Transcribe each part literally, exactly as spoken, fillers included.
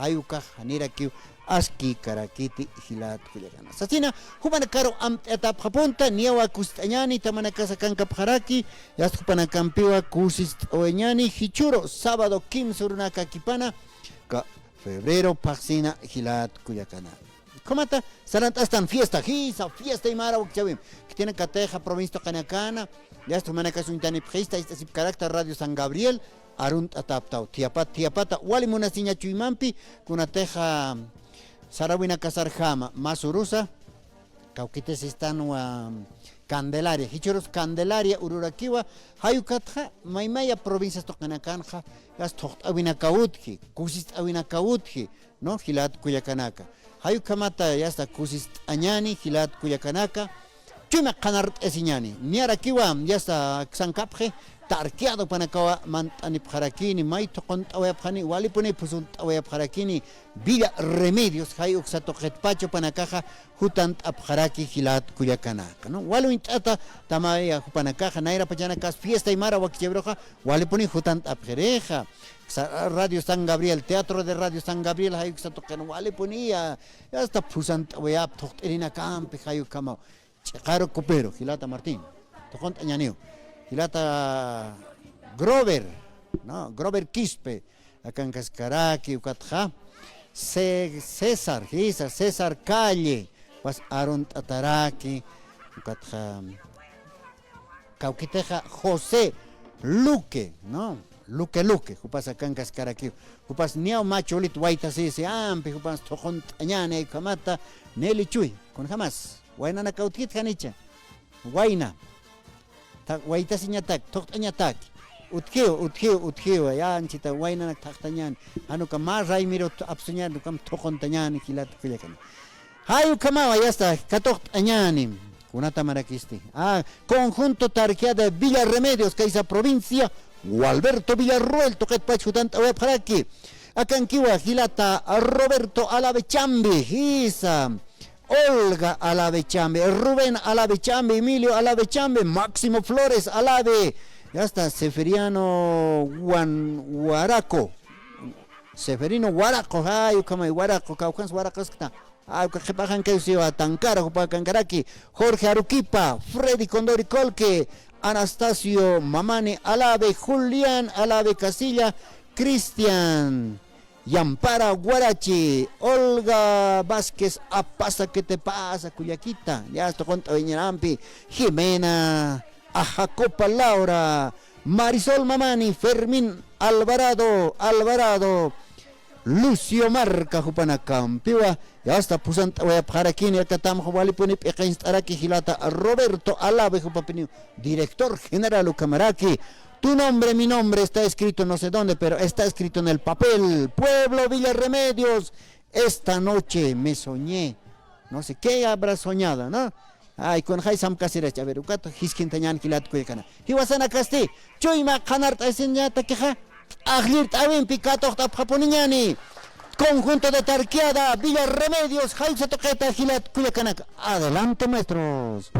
Jay ukax janirakiw askïkarakiti jilat kullakana. Sasina, jupanakaru amt'atapxapunta, niyawa kusist'añani, tamanakasa kankapxaraki, yasta jupanakampiwa kusist'awayañani, jichhüru sábado kimsa urunakakipana, ka febrero phaxsina jilat kullakana. Ukhamata, sarant'astan fiesta, jisa, fiesta aymara wakichäwimpi. Khitinakatixa provincia tuqinakana, yasta jumanakas uñtanipxista, ist'asipkarakta Radio San Gabriel, arunt'atäpxtaw. Thiyapata, thiyapata, wali munasiña chuymampi, kunatixa saräwinakasarjama, mä urusa, kawkitisistanwa Candelaria, jichhürus Candelaria ururakiwa, jay ukatxa, maymaya provincias tuqinakanxa, yasta thuqt'äwinakaw utji, kusist'äwinakaw utji, ¿no? Jilat kullakanaka. Jay ukhamata yasta kusist'añani, jilat kullakanaka. Chuyma qhanart'asiñani. Niyarakiwa yasta aksankapxi, Tarquiada jupanakawa mant'anipxarakini, may thuqunt'awayapxani, walipuni phusunt'awayapxarakini, Villa Remedios, jay uksa tuqitpacha jupanakaxa jutant'apxaraki jilat kullakanaka, ¿no? Wali uñt'ata tamaya jupanakaxa, nayra pachanakas fiesta aymara wakichäwiruxa, walipuni jutant'apxirixa. Sa-, Radio San Gabriel, Teatro de Radio San Gabriel, jay uksa tuqin walipuniya, hasta phusant'awayap thuqt'irinakampi, jay ukhamaw. Ch'iqaru Copero, jilata Martín, thuqunt'añaniw. Jilata Grover, ¿no? Grover Quispe, akankaskaraki, ukatxa. Ce-, César, jisa, César Calle, jupas arunt'ataraki, ukatxa. Kawkitixa José Luque, ¿no? Luque, Luque, jupas akankaskarakiw. Jupas niyaw mä chulit waytasisi ampi, jupas thuqunt'añani ukhamata, Nelly Chuy, kunjamas, waynanakaw utjit janicha, wayna, ta-, waytasiñatak, thuqt'añatak, utjiw, utjiw, utjiw, ya, anchita waynanak thaqtañani, jan uka mä raymiru apsuñani, ukam thuquntañani, jilat kullakana. Jay ukhamawa, ya está, katuqt'añani. Kunata marakisti. Ah, conjunto Tarjeada de Villa Remedios, kaysa provincia, Gualberto Villarroel, tuqitpach jutant'awayapxaraki. Akankiwa, jilata Roberto Alave Chambi, jisa. Olga Alave Chambi, Rubén Alave Chambi, Emilio Alave Chambi, Máximo Flores Alave. Ya está, Seferiano Juan Huaraco. Seferino Huaraco, jay ukhamay Huaraco, kawkhans Huaraco askta. Jay uka qhipaxan kay siwa Tankara, jupa akankaraki, Jorge Aruquipa, Freddy Condori Colque, Anastasio Mamani Alave, Julián Alave Casilla, Cristian Yampara Guarachi, Olga Vázquez Apaza, ¿qué te pasa, kullakita? Ya, esto cuenta, Jimena, Ajacopa Laura, Marisol Mamani, Fermín Alvarado, Alvarado, Lucio Marca jupanakampiwa, ya está, phusant'awayapxarakini, akatam walipuni p'iqinst'araki jilata Roberto Alave jupapiniw, director general ukhamaraki. Tu nombre, mi nombre está escrito no sé dónde, pero está escrito en el papel. Pueblo Villarremedios, esta noche me soñé. No sé qué habrá soñado, ¿no? Ay, kunjay samkasirach, a ver, ukata jiskintañän jilat kullakana. Jiwasanakasti, chuyma qhanart'asiñatakixa, t'aqllirt'äwimpi katuqt'apxapuniñäni. Conjunto de Tarquiada, Villa Remedios, jaysa tuqita jilat kullakanaka. Adelante, maestros.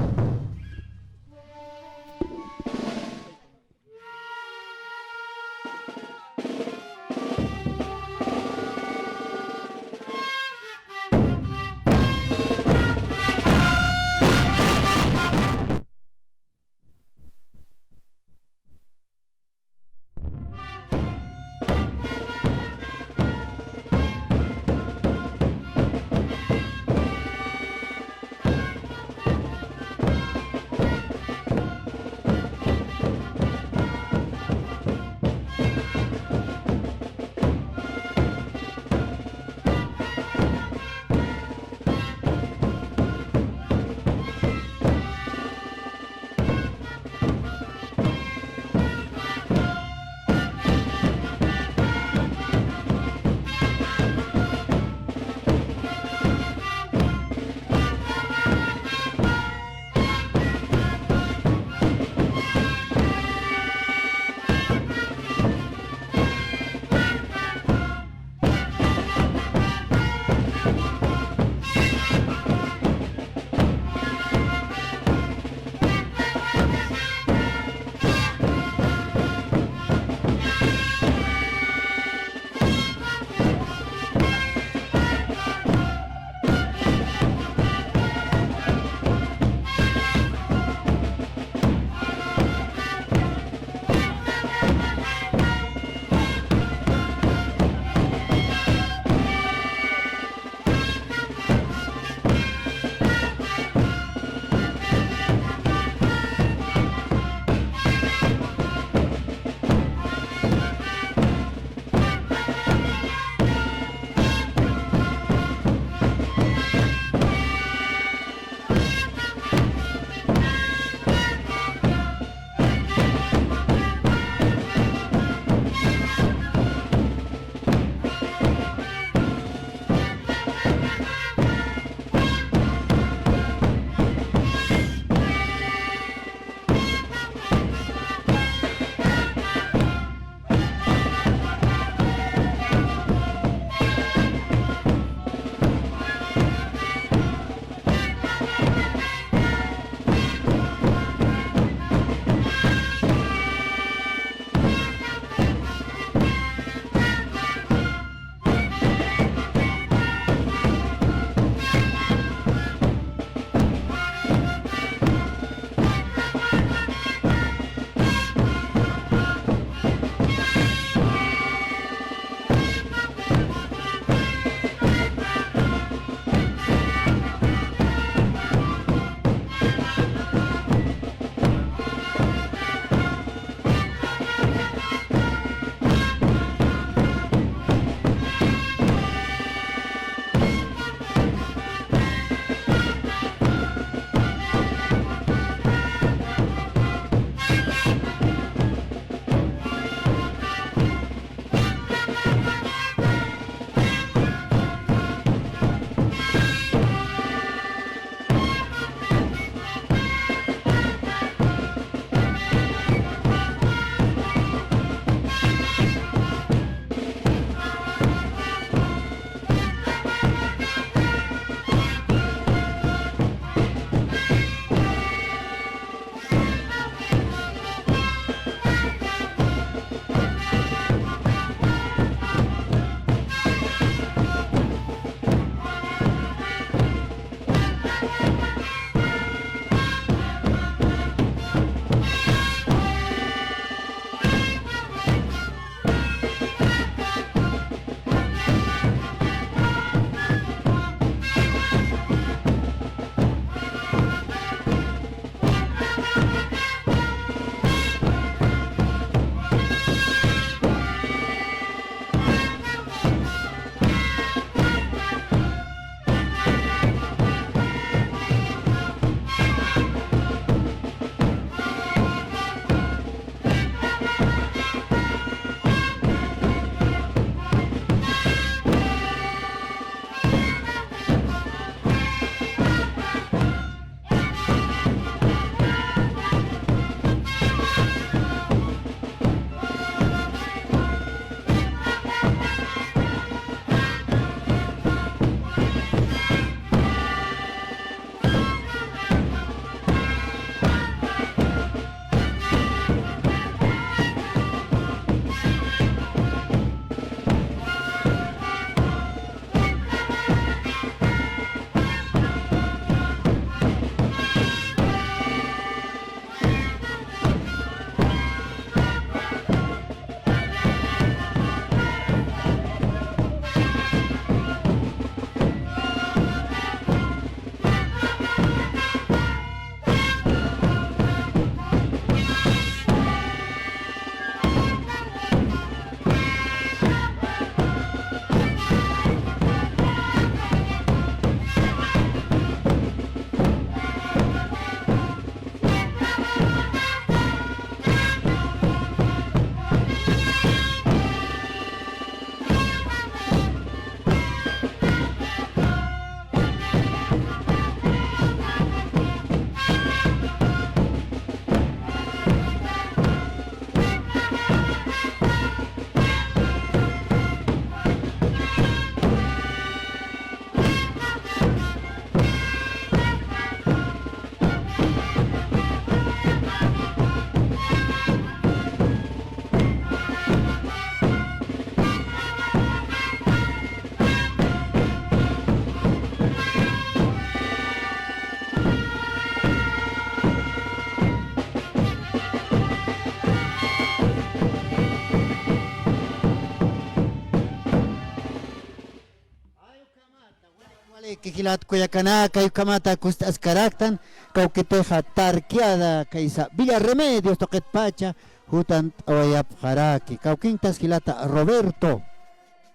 Walikiy jilat kullakanaka, ukhamata kust'askaraktan, kawkitixa Tarquiada, kaysa Villa Remedios tuqitpacha jutant'awayapxaraki. Kawkintas jilata Roberto.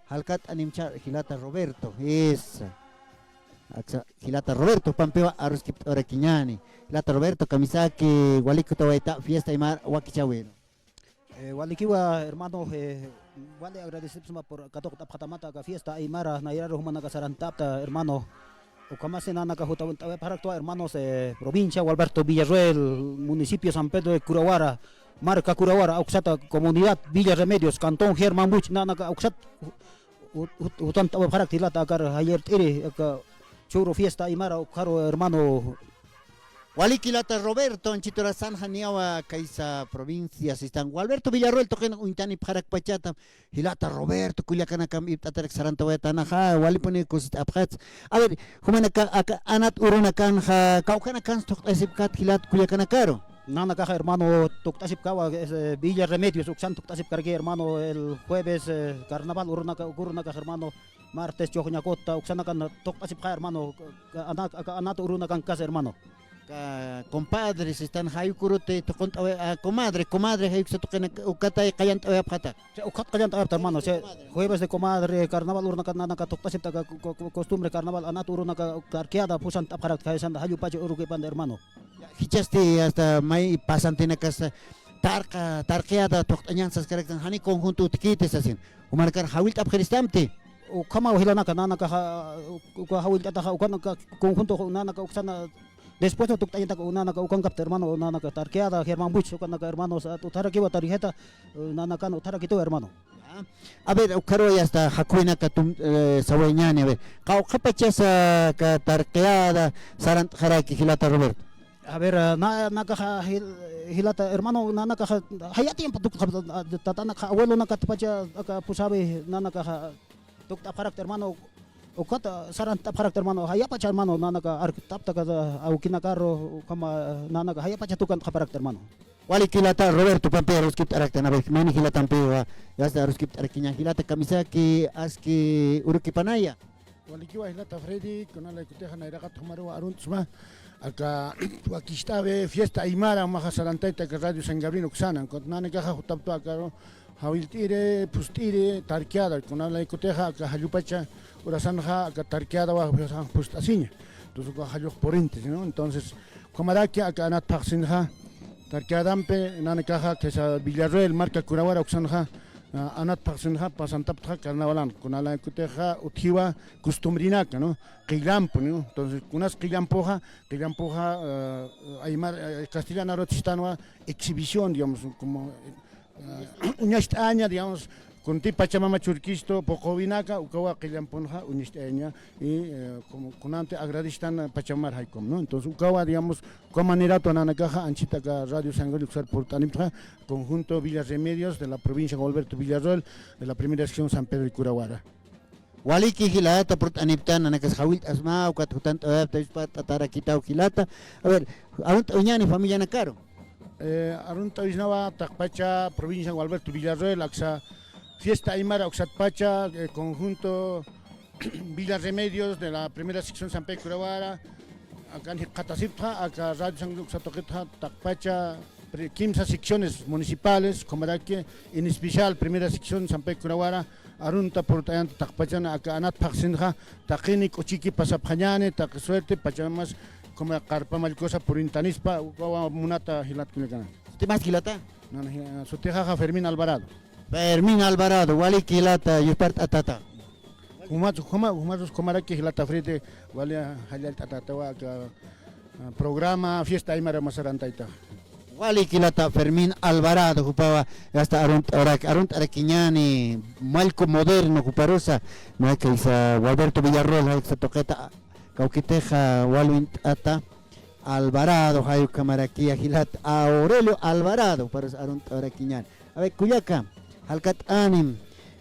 Jalkat'animcha jilata Roberto. Esa. Aksa, jilata Roberto, jupampiwa aruskipt'awarakiñäni. Jilata Roberto, kamisaki, walik jutawayta fiesta aymar wakichäwir. Eh, walikiwa, hermano, eh, wali agradecipxsma por katuqt'apxatamata aka fiesta aymara, nayraru jumanaka sarantapta, hermano. Ukhamasi nanaka jutawint'awayapxaraktwa, hermanos, eh, provincia Gualberto Villarroel, municipio San Pedro de Curahuara, marca Curahuara, uksata comunidad Villa Remedios, cantón Germán Buch, nanaka uksat ju-, ju-, jutant'awapxarakta jilata akar jayirt'iri, aka churu fiesta aymara, ukharu hermano. Walikiy jilata Roberto, anchhit urasanxa niyawa kaysa provincia sistan. Gualberto Villarroel tuqin uñtanipxarakpachata, jilata Roberto, kullakanakam ipt'atarak sarantawayatanaxa, walipuni kusist'apxatsa. A ver, jumanaka, aka anat urunakanxa, kawkhanakans thuqt'asipkat jilat kullakanakaru. Nanakaxa, hermano, tukt'asipkawa, es, eh, Villa Remedios, uksan tukt'asipkaraki, hermano, el jueves, eh, carnaval urunaka, uk urunakax, hermano, martes, chuxñakutta, uksanakan tukt'asipka, hermano, ka-, ana-, aka anat urunakankas, hermano. Ka-, compadre, sistan jayukuruti tukunt'awi, ah, comadre, comadre, jayuksa tuqina, ukatay qallant'awayapxata. Che, ukat qallant'awayapta, hermano, che, jueves de comadre, carnaval urunaka, nanaka tukt'asipta, ka-, co-, co-, costumbre carnaval, anat urunaka, Tarquiada, pusant'apxarakta, kaysan, jallupacha urukipanda, hermano. Jichhasti hasta may pasantinakas tarqa, Tarquiada tuqt'añan saskaraktan, jani conjunto utjkiti sasin. Jumanakar jawillt'apxiristamti. Ukhamaw jilanaka, nanakaxa, uka jawillt'ataxa, ukanaka conjunto, nanaka uksana, después tukt'añataka, nanaka ukankapta, hermano, nanaka Tarquiada, Germán Buch, ukanaka, hermanos, utjarakiwa tarjeta, nanakan utjarakituwa, hermano. A ver, ukharuwa hasta jakhuwinaka tum-, eh, sawayañäni, a ver. Qawqhapachasa aka Tarquiada sarantxaraki jilata Roberto. A ver, ah, na-, nakaxa jil-, jilata, hermano, na-, nakaxa, jaya tiempo tuk-, tatanakaxa, abuelonakatpacha, aka pusawi, nanakaxa, tukt'apxarakta, hermano, ukata, sarantapxarakta, hermano, jayapacha, hermano, nanaka, arktapta, kata, awkinakaru, ukhama, nanaka, jayapacha, tukantxaparakta, hermano. Walikiy jilata Roberto, pampi aruskipt'araktan, a ver, mayni jilatampiwa, yasta aruskipt'arakiña, jilata kamisaki, aski urukipanaya. Walikiwa jilata Freddy, kunalaykutixa nayraqat jumaruwa arunt'sma, aka wakicht'awi fiesta aymara, jumaxa sarantayta aka Radio San Gabriel uksanan, nanakaxa jutaptwa akaru, jawillt'iri, phust'iri, Tarquiada, kunalaykutixa aka jallupacha urasanxa, aka Tarquiadawa pust'asiña. Entonces, uka jallux purinti, ¿no? Entonces, ukhamaraki aka anat phaxsinxa, Tarquiadampi, nanakaxa, kaysa Villarroel, marca Curahuara uksanxa, ah, anat phaxsinxa, pasantaptxa, carnavalan, kunalaykutixa, utjiwa, costumbrenaka, ¿no? Qillampu, ¿no? Entonces, kunas qillampuxa, qillampuxa, ah, aymar, eh, castellano arut sistanwa, exhibición, digamos, como, eh, ah, uñacht'aña, digamos, kunti Pachamama churkistu, puquwinaka, ukawa qillampunxa, uñacht'aña, y, eh, como, kunanti agradistan Pachamamar jaykum, ¿no? Entonces, ukawa, digamos, uka maneratwa nanakaxa, anchhit aka Radio San Gabriel uksar purt'aniptxa, conjunto Villa Remedios de la provincia Gualberto Villarroel, de la primera sección San Pedro de Curahuara. Walikiy jilata purt'aniptan, nanakas jawillt'asma, ukat jutant'awayapta, yuspart'atarakitaw jilata. A ver, arunt'awiñäni familianakaru. Eh, arunt'awisnawa taqpacha provincia Gualberto Villarroel, aksa fiesta aymara uksatpacha, eh, conjunto Villa Remedios de la primera sección San Pedro Curahuara, akan jikxatasiptxa, aka Radio San Gabriel uksa tuqitxa, taqpacha, pri-, kimsa secciones municipales, ukhamaraki, en especial, primera sección San Pedro Curahuara, arunta purt'ayanta taqpachan, aka anat phaxsinxa, taqini k'uchiki pasapxañäni, taqi suerte, Pachamamas, ukhama qarpa mallkusa purintanispa, ukawa munata jilat kullakana. ¿Sutimas jilata? Nana, ji-, sutixaxa Fermín Alvarado. Fermín Alvarado, walikiy jilata, yuspart'atata. Jumat, juma-, jumatus jumaraki jilata Freddy, wali jallallt'atatawa aka, ah, programa Fiesta Aymara masarantayta. Walikiy jilata Fermín Alvarado, jupawa, hasta arunt'araki, arunt'arakiñäni, mallku moderno, juparusa, na kaysa Gualberto Villarroel, jaysa tuqita, kawkitixa, walwint'ata, Alvarado, jay ukhamarakiya jilat Aurelio Alvarado, juparusa arunt'awarakiñäni. A ver, kullaka, jalkat'anim,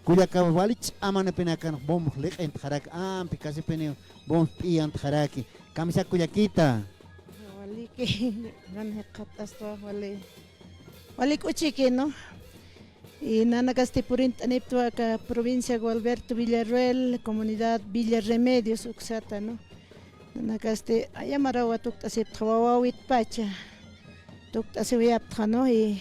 kullaka wali ch'amanapinakan bom liq'intxaraki, ampi kasipini bom p'iyantxaraki. Kamisa kullakita. Waliki, jan jikxat'astwa, wali. Wali k'uchiki, ¿no? Y nanakasti purint'aniptwa aka provincia Gualberto Villarroel, comunidad Villa Remedios uksata, ¿no? Nanakasti aya marawa tukt'asiptxa wawawitpacha. Tukt'asiwayaptxa, ¿no? Y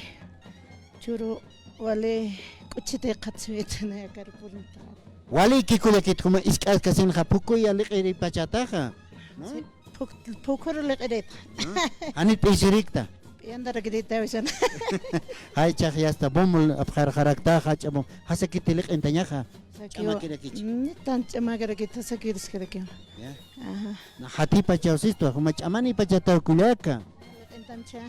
churu wali k'uchiti qhatswit, ¿no? Akar purint'an. Waliki kullakit, juma isk'askasinxa phukuya liq'iripachataxa, ¿no? Sí. Phuk-, phukhuru liq'iritxa. ¿No? Janit p'isirikta. P'iyantarakirita wisan. Jaychax yasta bumul apxarxaraktaxa, ch'amu, jasakiti liq'intañaxa. Sakiwa. Ch'amakirakichi. Mm, tan ch'amakarakita, sakiruskarakiwa. Ya. Ajá. Na jathipachaw sistwa, juma ch'amanipachataw kullaka. Liq'intamcha.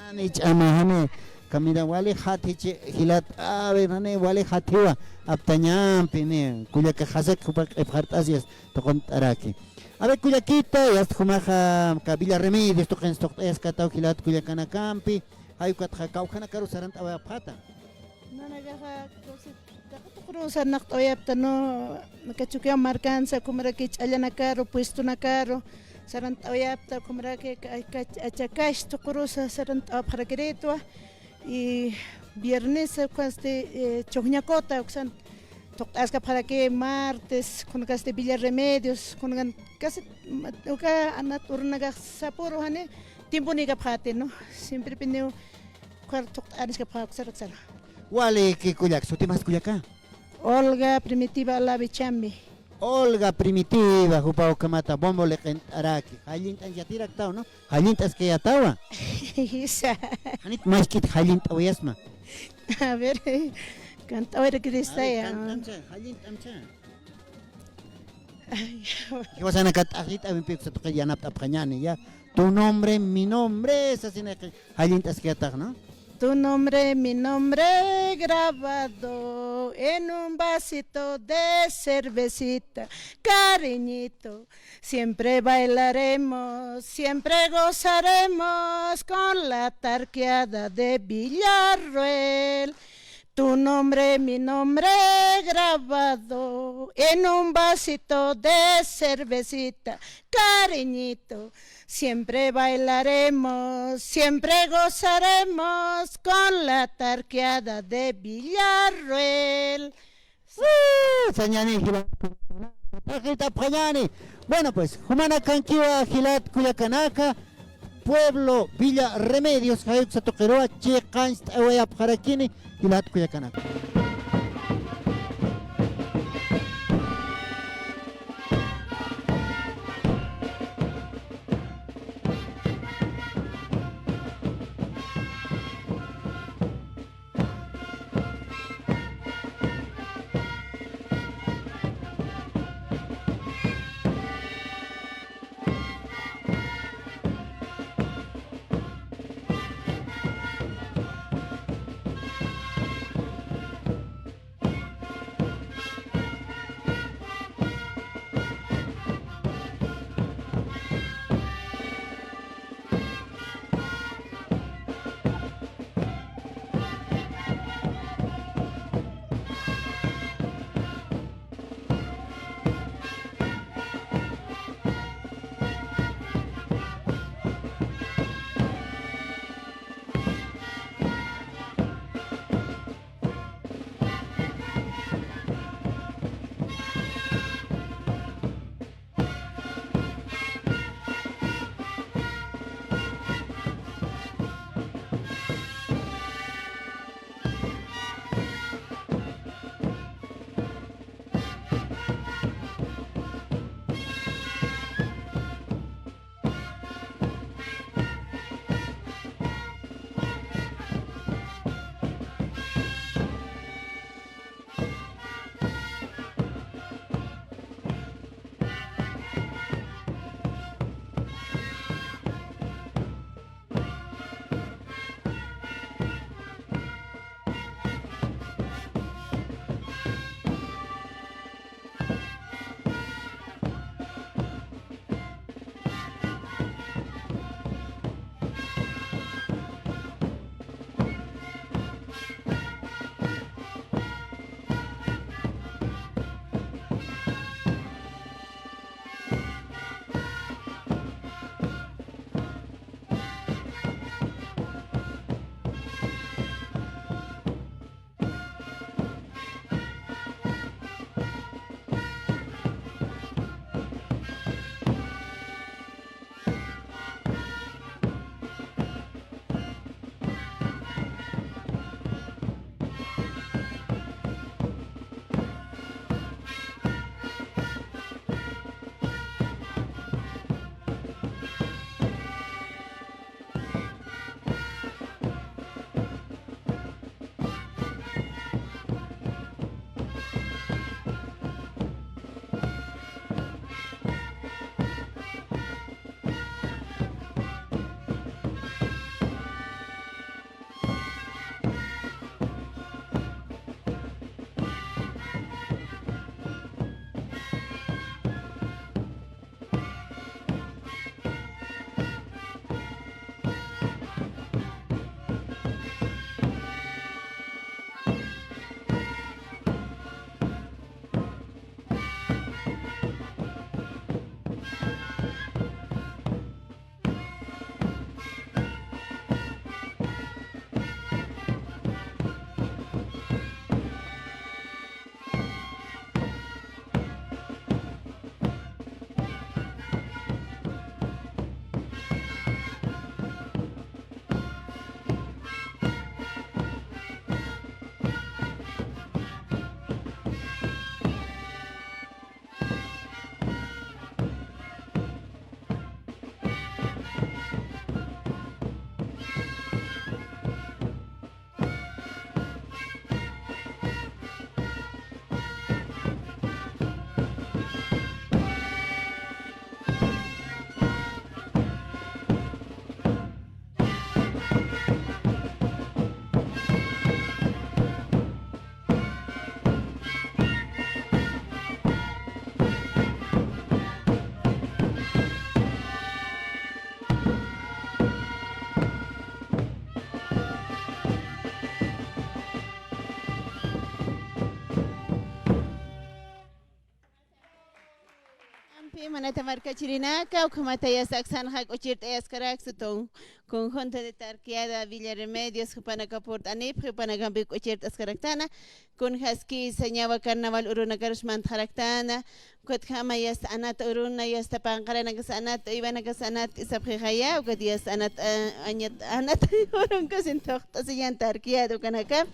Jani ch'ama, jani. Kamira wali jathichi jilat, a ver, jani wali jathiwa aptañampi, ni kullaka jasaki jupa q'ipxart'asiyas tuqunt'araki. A ver, kullakita, yasta jumaxa, aka Villa Remedios tuqin tuqt'ayaskataw jilat kullakanakampi, jay ukatxa kawkhanakaru sarant'awayapxata. Nanakaxa, tuquru sarnaqt'awayapta, ¿no? Aka Chukiyawu markansa, ukhamarak ch'allanakaru, puestonakaru, sarant'awayapta, ukhamarak ka, ka, achakax tuqurusa sarant'awapxarakiritwa. Y viernes, ukhasti, eh, Chujñakuta, uksan tuqt'askapxaraki, martes, kunakasti Villa Remedios, kunakan casi, uka anat urunakax sapüru jani tiemponikapxäti, ¿no? Siemprepiniw ukhar tuqt'aniskapxä uksara uksara. Waliki kullaka, sutimas kullaka. Olga Primitiva Alavi Chambi. Olga Primitiva, jupaw ukhamata bombo liq'int'araki. Jallint'añ yatiraktaw, ¿no? Jallint'askayatawa. Jisa. Janit mask'it jallint'awayasma. A ver, kant'awarakiristaya. A ver, kant'amcha, jallint'amcha. Ay. Jiwasanaka t'aqlit'awimpi uksa tuqi yanapt'apxañäni, ya. Tu nombre, mi nombre, sasinaka jallint'askayatax, ¿no? Tu nombre, mi nombre grabado en un vasito de cervecita, cariñito. Siempre bailaremos, siempre gozaremos con la tarqueada de Villarroel. Tu nombre, mi nombre grabado en un vasito de cervecita, cariñito. Siempre bailaremos, siempre gozaremos con la tarqueada de Villarroel. Sañäni jilat kullakanaka, t'aqlit'apxañäni. Bueno, pues, jumanakankiwa jilat kullakanaka, pueblo Villa Remedios, jay uksa tuqiruwa chiqañcht'awayapxarakini jilat kullakanaka. Pi munata markachirinaka, ukhamata yasta aksanxa k'uchirt'ayaskarakstu, conjunto de Tarquiada Villa Remedios, jupanaka purt'anipxi, jupanakampi k'uchirt'askaraktana, kunjaski sañawa carnaval urunakarus mantxaraktana, ukatjama yasta anat uruna, yasta panqaranakas anat, uywanakas anat, k'isapxixaya, ukat yasta anat, ah, añat, anat urunkasin thuqt'asiñan Tarquiada ukanaka,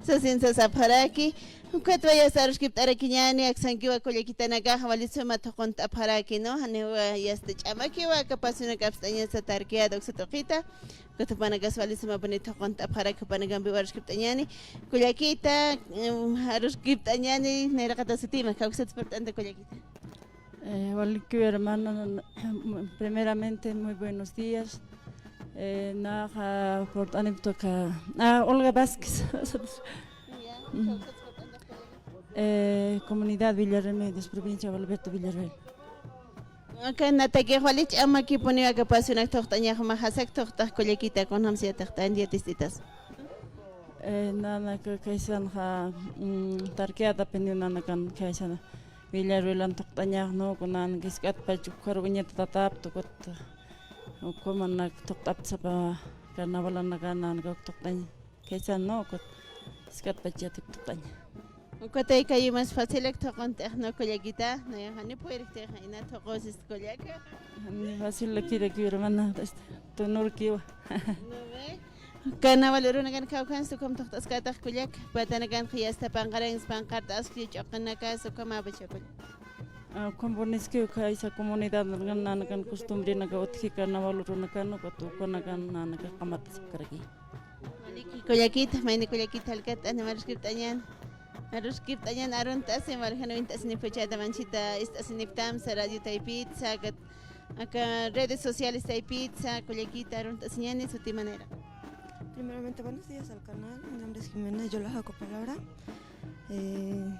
sasin sasapxaraki. Ukatwa yasta aruskipt'arakiñani, aksankiwa kullakitanakaxa wali suma thuqunt'apxaraki, ¿no? Janiwa yasta ch'amakiwa aka pasunakapst'añasa Tarquiada uksa tuqita. Ukat jupanakas wali sumapuni thuqunt'apxaraki, jupanakampiwa aruskipt'añani. Kullakita, em, aruskipt'añani, nayraqata sutima, kawksat purt'anta kullakita. Eh, walikiw hermana, primeramente, muy buenos días. Eh, naxa purt'anipxta aka, ah, Olga Vázquez. Ya, Mm. kawksat purt'anta kullakita. Eh, comunidad Villarremedios, provincia Gualberto Villarroel. Aka natakix wali ch'amakipuniw aka pasunaka thuqt'añax, jumax jasak thuqt'ax kullakita, kunjamsa yatiqt'an, yatist'itas. Eh, nanaka kaysanxa, mm, Tarquiadapiniw nanakan kaysan Villarroelan thuqt'añax, ¿no? Kunanaka jisk'atpach ukkharu uñatat atäpxta, ukat ukhumanak thuqt'apxta sapa carnavalanakan, nanaka uk thuqt'aña. Kaysan, ¿no? Ukat jisk'atpach yatipxta thuqt'aña. Ukatay kay más facilak thuqunt'ax, ¿no? Kullakita, nayax jani purirtixa, ina thuqusistu kullaka. Ni facilakirakiw hermana, este, tunurkiwa. ¿No ve? Carnaval urunakan kawkhanstu, ukham thuqt'askätax kullaka, patanakanxa yasta panqaransa, panqart'aski, ch'uqinakasa, ukhamapachä kullaka. Ah, ukhampuniskiw kaysa comunidad nanakan, nanakan costumbrenaka utji carnaval urunakan, ukat ukanakan nanaka qamatasipkaraki. Waliki kullakita, mayni kullakita, jalk'at animal aruskipt'añan. Aruskipt'añan arunt'asin, waljan uñt'asinipxäta, manchita ist'asinipxtamsa radio taypitsa, aka, aka redes sociales taypitsa, kullakita arunt'asiñani, suti manera. Primeramente, buenos días al canal. Mi nombre es Jimena, yo les hago palabra. Eh,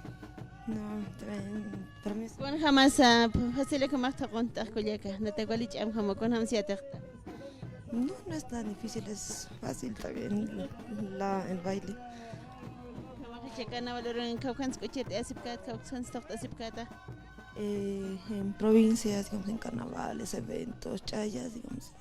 no, también, permiso. Kunjamasa, facilak jumax thuqunt'ax kullaka, natak wali ch'amjama, kunjamsa yatiqta. No, no es tan difícil, es fácil también la, el baile. Kamaxa carnaval urunakan kawkhans k'uchirt'asipkät, kawkhans thuqt'asipkäta. Eh, en provincias, digamos, en carnavales, eventos, ch'ayas, digamos.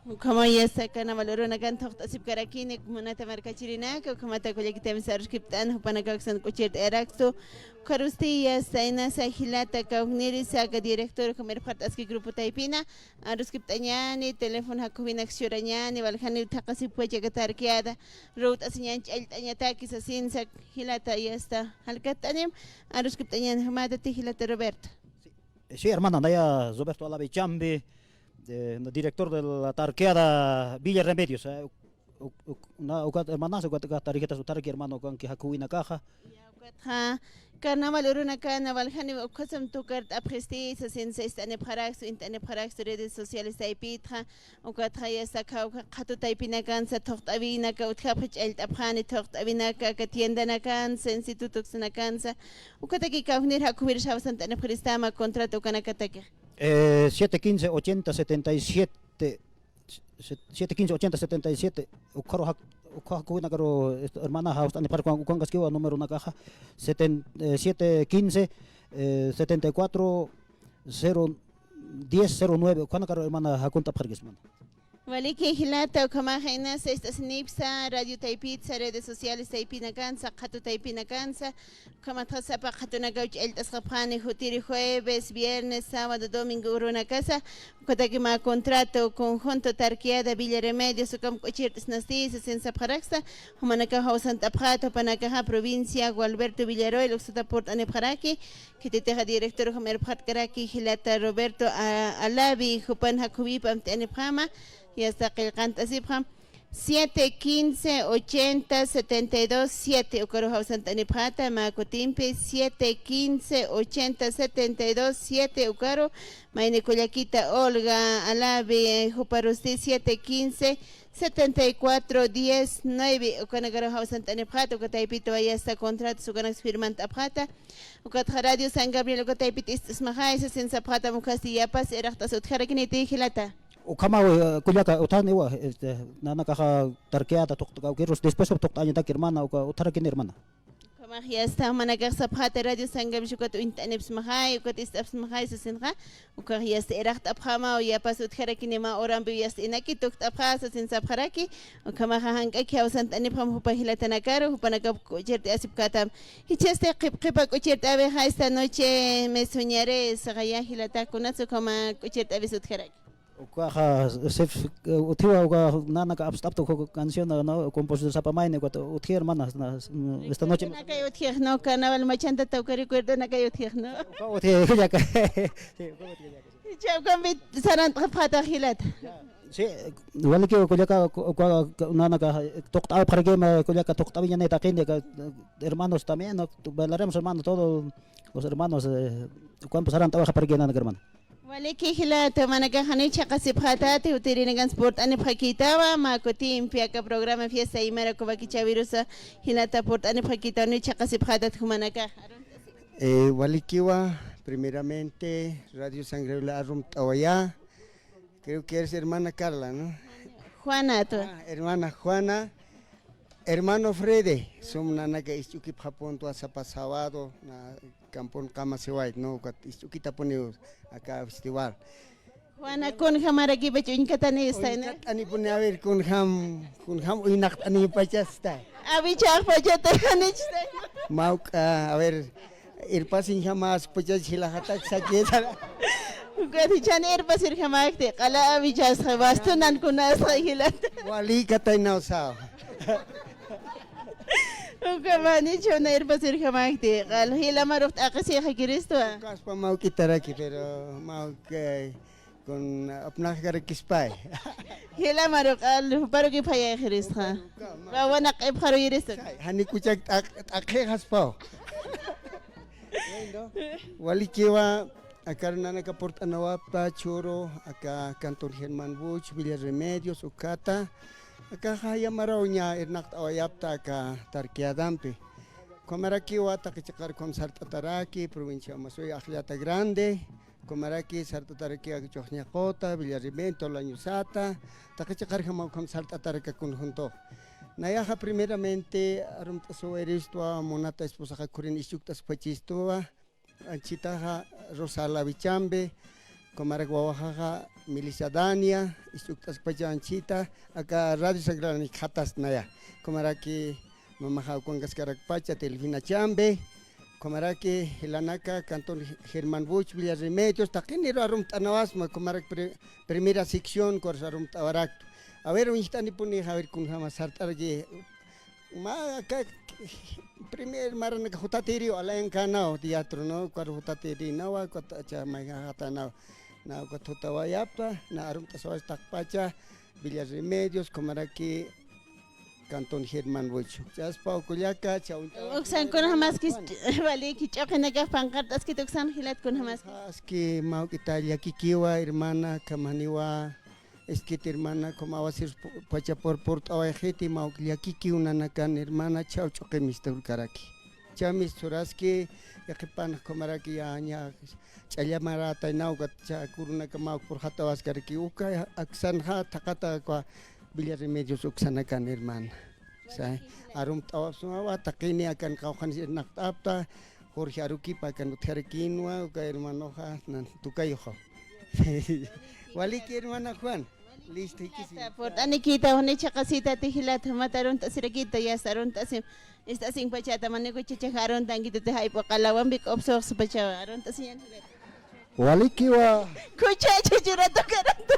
Ukhama yasta carnaval urunakan thuqt'asipkarakini, munata markachirinaka, ukhamata kullakitamsa aruskipt'an, jupanaka aksan k'uchirt'ayarakstu. Ukharusti yasta inasa jilata kawknirisa, aka director, ukham irpxart'aski grupo taypina, aruskipt'añani, teléfono jakuwinak churañani, waljaniw thaqasipkwacha aka Tarquiada, ruwt'asiñan ch'allt'añataki sasinsa, jilata yasta jalkatt'anim, aruskipt'añani, jumatati jilata Roberto. Sí, sí, hermana, naya Roberto Alavi Chambi, eh, director de la Tarquiada Villa Remedios, eh, uk-, uk-, na, ukat hermanas, ukat, ukat tarjetas utjaraki hermano, ukanki jakuwinakaxa. Ya, ukatxa, carnaval urunakana, waljani ukhasam tukart'apxisti, sasinsa ist'anipxarakstu, uñt'anipxarakstu redes sociales taypitxa, ukatxa yasta kawkha qhatu taypinakansa, thuqt'awinaka utjapxi, ch'allt'apxani, thuqt'awinaka, aka tiendanakansa, instituto uksanakansa, ukataki kawknir jakuwirsa jawsant'anipxiristama contrato ukanakataki. Eh, siete quince, ochenta, setenta y siete, se-, siete quince, ochenta, setenta y siete, ukharu jak-, ukha jakuwinakaru, este, hermana, jawst'anipxarki ukankaskiwa numeronakaxa, seten-, eh, siete quince, eh, setenta y cuatro, cero diez, cero nueve, ukhanakaru hermana jakunt'apxarkis, hermana. Waliki jilata, ukhamaxa inasa ist'asinipxsa radio taypitsa, redes sociales taypinakansa, qhatu taypinakansa, ukhamatxa sapa qhatunakaw ch'allt'asxapxani, jutiri jueves, viernes, sábado, domingo urunakasa, ukataki mä contrato conjunto Tarquiada Villa Remedios, ukham k'uchirt'asnasti sasin sapxaraksa, jumanakaw jawsant'apxäta, jupanakaxa provincia Gualberto Villarroel, uksata purt'anipxaraki, khititixa director ukham irpxatkaraki, jilata Roberto, a-, Alavi, jupan jakuwipamt'anipxäma, yasta qillqant'asipxam, siete quince, ochenta, setenta y dos, siete, ukaru jawsant'anipxäta, mä kutimpi, siete quince, ochenta, setenta y dos, siete, ukaru, mayni kullakita Olga Alavi, eh, juparusti, siete quince, setenta y cuatro, diez, nueve, ukanakaru jawsant'anipxäta, uka taypituwa yasta contratos ukanaks firmant'apxäta, ukatxa Radio San Gabriel uka taypit ist'asmaxay, sasin sapxätam, ukhasti yapas iraqt'as utjarakiniti jilata. Ukhamaw, eh, kullaka, uthaniwa, este, nanakaxa Tarquiada thuqt'akawkirus, después thuqt'añataki hermana, uka utjarakini hermana. Ukhamax yasta, jumanakax sapxäta Radio San Gabriel ukat uñt'anipxsmaxay, ukat ist'apxsmaxay sasinxa, ukax yasta iraqt'apxämaw, yapas utjarakiniw mä horampiw yasta inaki tukt'apxä sasin sapxaraki, ukhamaxa jank'aki jawsant'anipxam jupa jilatanakaru, jupanakap k'uchirt'asipkätam. Jichhasti qhip qhipa k'uchirt'äwixa esta noche me soñaré, saqaya jilata, kunats ukhama k'uchirt'äwis utjaraki. Ukaxa, sif, utjiwa uka nanaka apst'apta uka canción, ¿no? Compositor sapa mayni, ukat utji hermana, na, esta noche. Nanakay utjix, ¿no? Carnaval machanta tawka recuerdo nanakay utjix, ¿no? Uka utji, kullaka. Sí, uka utji, kullaka, sí. Chawkampi sarant'apxäta jilata. Ya. Sí, walikiwa kullaka, uka, uka nanaka tuqt'apxarakima, kullaka tuqt'awiñanï taqini, aka, hermanos también, ¿no? Bailaremos, hermano, todos los hermanos, eh, ukampi sarant'apxarakïnanaka, hermano. Waliki jilata, jumanakax janiw chhaqasipxätati, jutirinakansa purt'anipxakïtawa, mä kutimpi aka programa Fiesta Aymara Covaquichäwirusa jilata purt'anipxakïtawa, janiw chhaqasipxätati jumanakax. Eh, walikiwa, primeramente, Radio San Gabriel arumt'awayä. Creo que eres hermana Carla, ¿no? Juana, tú. Ah, hermana Juana. Hermano Freddy, sum nanaka isch'ukipxapunta sapa sábado, na, campun qamasiwayt, ¿no? Ukat isch'ukitapuniw aka festival. Juana, kunjamaraki pach uñkatani istay, ¿no? Uñkat'anipuni, a ver, kunjam, kunjam uñnaqt'anipachasta. Awichaxpachata janichta. Mawk'a, a ver, irpasiñjamäskpachas jilaxatak sakisara. Ukat jichhan irpasirjamäkti, q'ala awichasxa, bastunan kunasxa jilata. Wali kataynaw saw. Uka manich juna irpasirjamäkti, q'al jila marux t'aqhisixa Cristowa. Kaspa mawk'itaraki, pero mawk'ay kun apnaxkarakispay. Jila marux q'al juparuki phayayxiristxa. Wawana q'ipxaruyirista. Jani kuchak t'aq-, t'aqhixaspaw. Walikiwa, aka nanaka purt'anawapta churu, aka Cantón Germán Buch, Villa Remedios, ukata. Aka jaya marawña irnaqt'awayapta aka Tarquiadampi. Ukhamarakiwa taqi chiqar ukham sart'ataraki, provincia Omasuyuk, Ajllata Grande. Ukhamaraki sart'ataraki aka Chuxñaqota, Villa Remedios, Tolañusata. Taqi chiqarjama ukham sart'ataraki conjunto. Nayaxa primeramente arumt'asuwayiristwa, munata esposaxa khurin isch'ukt'askpachistwa. Anchitaxa Rosa Alawichambe, ukhamarak wawaxaxa Melissa Dania, isch'ukt'askpacha anchita, aka Radio Sagrada nikxatast naya. Ukhamaraki mamaxa ukankaskarakpacha Delfina Chambe, ukhamaraki jilanaka Cantón Germán Buch, Villa Remedios, taqiniru arumt'anawasma, ukhamarak pri-, primera sección, ukaru arumt'awaraktu. A ver, uñjt'anipunixa, a ver, kunjama sart'araki, Mä aka primer maranaka jutatiriw alayankanaw teatro, ¿no? Ukaru jutatirinawa, ukat acha mayjaxatanaw. Na ukat jutawayapta, na arumt'asawayapta taqpacha, Villa Remedios, ukhamaraki Cantón Germán Buch. Chaspa ukullaka, chawint'awa. Uksan kunjamaski, waliki ch'uqinakax panqart'askit uksan jilat kunjamaski. Aski mawk'ita llakikiwa, hermana, kamaniwa. Iskit hermana, como awasir pu-, pacha pur-, purt'awayxiti, mawk' llakikiw nanakan hermana, chhaw ch'uqi misturkaraki. Chha misturaski, yaqhipan ukhamaraki ya, ña, ch'alla marataynaw ukat chha kurunaka mawk' purxatawaskaraki, uka aksanxa thaqata uka Villa Remedios uksanakan hermana. Sa, arumt'awapsmawa, taqini akan qawqhanis irnaqt'apta, Jorge Aruquipa akan utjarakïnwa, uka hermanoxa, nan, tukayuxa. Waliki hermana Juan. Listo, jikisi. Purt'anikïta, juni chhaqasitati jilata, jumat arunt'asirakïta, yasta arunt'asim, ist'asimpachata, manikuchachaxa aruntankitati, jayp'u qalawampi k'upsuxspachawa, arunt'asiñan jilata. Walikiwa. Kuchacha churatukarantu.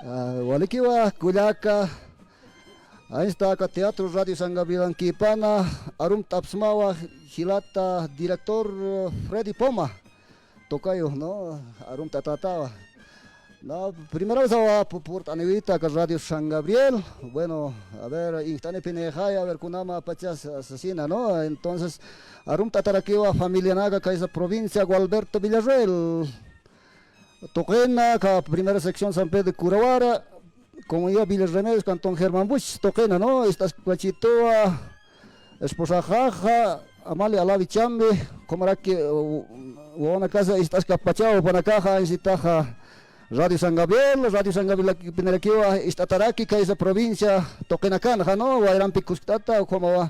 Ah, walikiwa, kullaka. Anchita aka Teatro Radio San Gabrielankipana, arumt'apsmawa jilata director Freddy Poma. Tocayo, ¿no? Arumt'atatawa. No, primera vez awa pu-, purt'aniwita aka Radio San Gabriel. Bueno, a ver, injt'anipinixaya, a ver, kunama pachas asesina, ¿no? Entonces, arumt'atarakiwa familianaka kaysa provincia Gualberto Villarroel. Tuqina, aka primera sección San Pedro de Curawara, comunidad Villa Remedios, cantón Germán Buch, tuqina, ¿no? Ist'askpachituwa, esposaxaxa, Amalia Alavi Chambi, ukhamaraki, u-, wawanakasa ist'askapachawa, jupanakaxa, anchitaxa, Radio San Gabriel, Radio San Gabriel pinirakiwa, ist'ataraki, kaysa provincia, tuqinakanxa, ¿no? Wayrampi kuskt'ata, ukhamawa,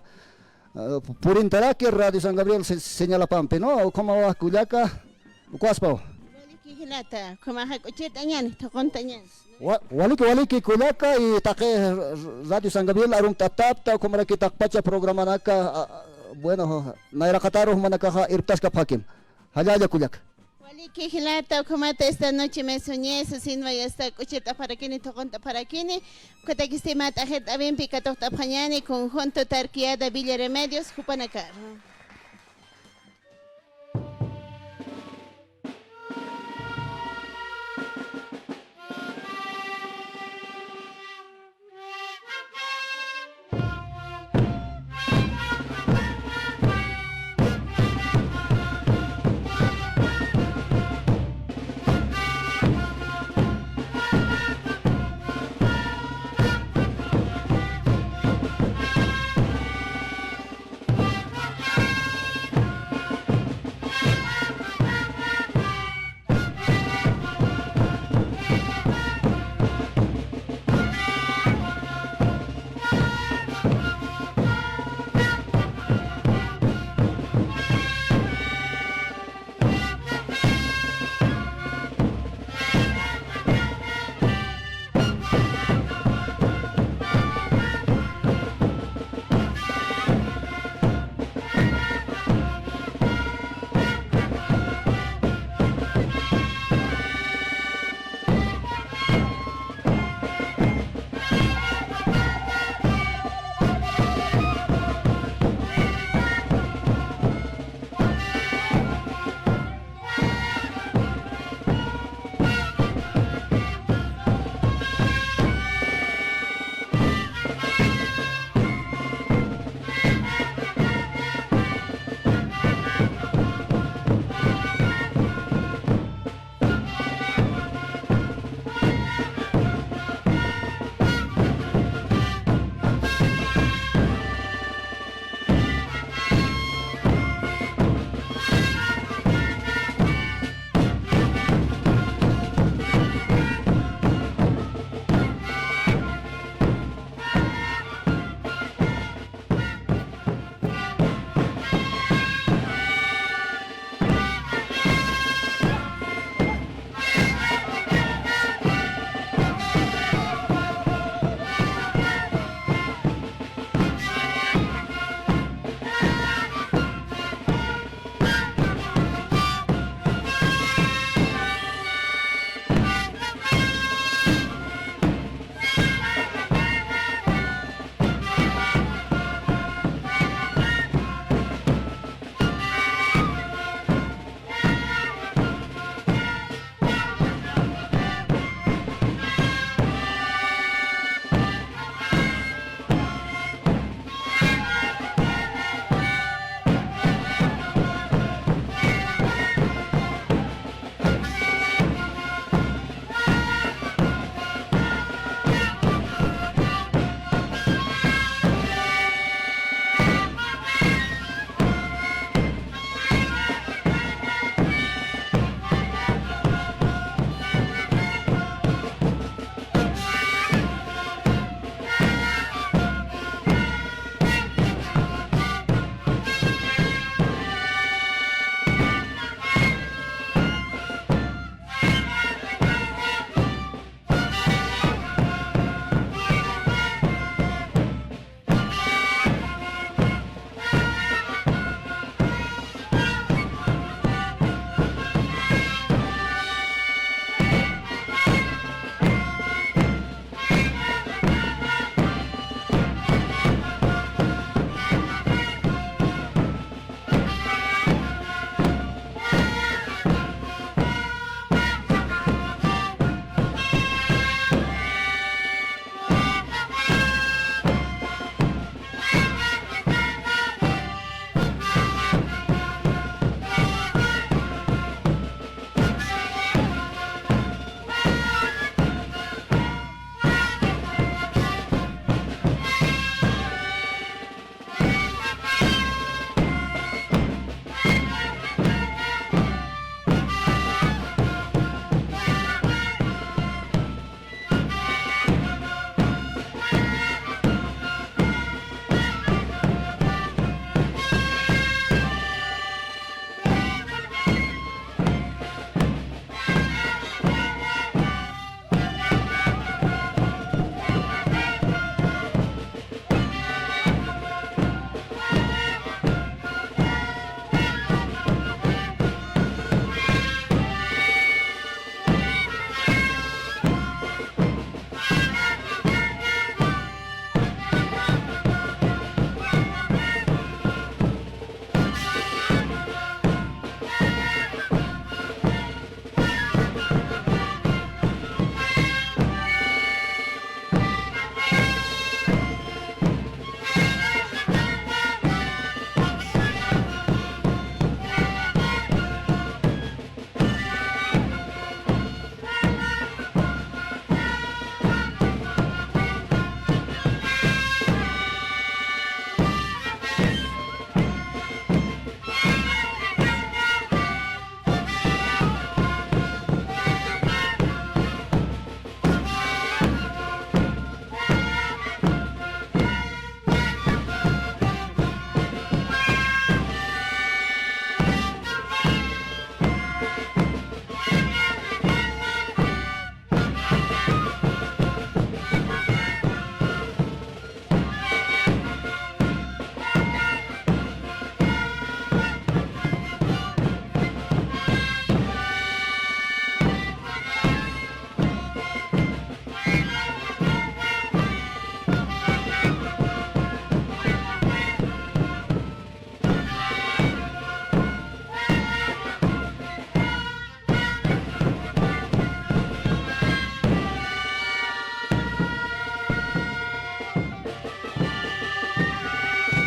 Ah, pu-, purintaraki Radio San Gabriel se-, señalapampi, ¿no? Ukhamawa kullaka, ukhaspaw. Waliki jilata, ukhamaxa k'uchirt'añäni, thuquntañäni. Wa-, waliki, waliki kullaka, y taqi Radio San Gabriel arumt'aptapxta, ukhamaraki taqpacha programanaka, ah, ah, bueno, nayraqataru jumanakaxa irptaskapxakim. Jallalla kullaka. Waliki jilata, ukhamata esta noche me soñé, sasinwa, y esta k'uchirt'apxarakini, thuquntt'apxarakini, ukhatakistima t'axirt'awimpi katuqt'apxañäni, conjunto Tarquiada Villa Remedios, jupanakaru.